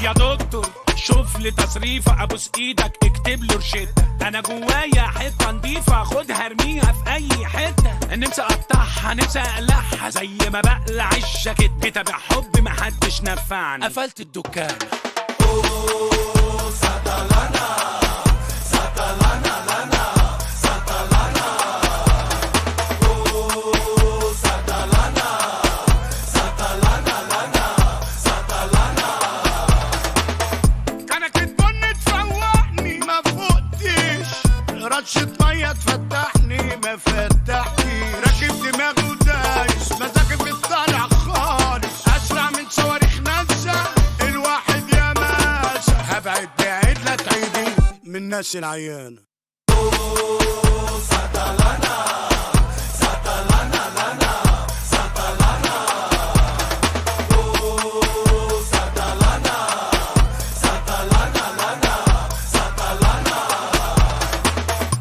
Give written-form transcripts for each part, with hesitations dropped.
يا دكتور شوف لي تصريفه، ابوس ايدك اكتب له روشته. انا جوايا حتة نضيفه، خدها ارميها في اي حتة. نفسي اقطعها نفسي اقلعها زي ما بقلع الجاكيت. كتاب حب محدش نفعني، قفلت الدكان. رشة مية تفتحني ما فتحتي، راكب دماغي ودايس مزاجي في الطالع خالص، أسرع من صواريخ ناسا الواحد يا ماسا. هبعد بعيد لا تعيدي من الناس العيانة.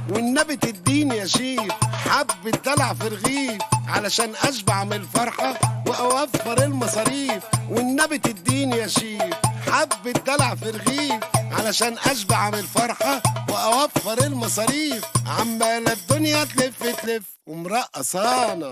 والنبي تديني يا شيف حبة دلع في رغيف، علشان اشبع من الفرحة واوفر المصاريف. والنبي تديني يا شيف حبة دلع في رغيف، علشان اشبع من الفرحة واوفر المصاريف. عمالة الدنيا تلف تلف ومرقصانة.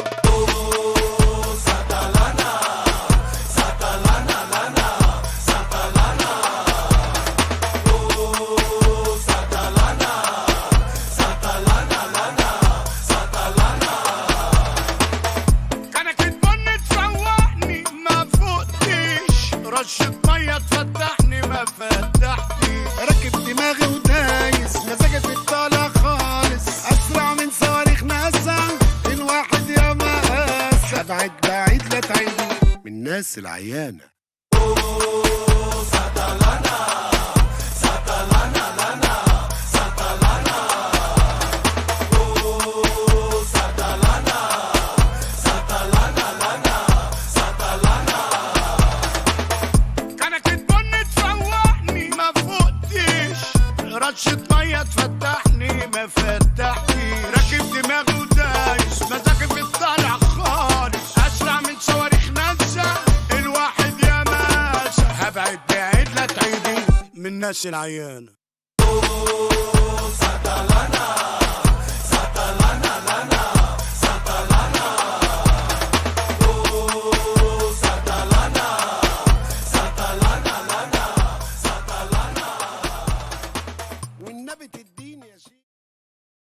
رشة مية تفتحني ما فتحتي، راكب دماغي ودايس مزاجي في الطالع خالص، أسرع من صواريخ ناسا الواحد يا مقاس. أبعد بعيد لا تعيدي من الناس العيانة. رشة مية تفتحني ما فتحتي، راكب دماغي ودايس مزاجي في الطالع خالص، أسرع من صواريخ ناسا الواحد يا ماسا. هبعد بعيد لا تعيدي من الناس العيانة.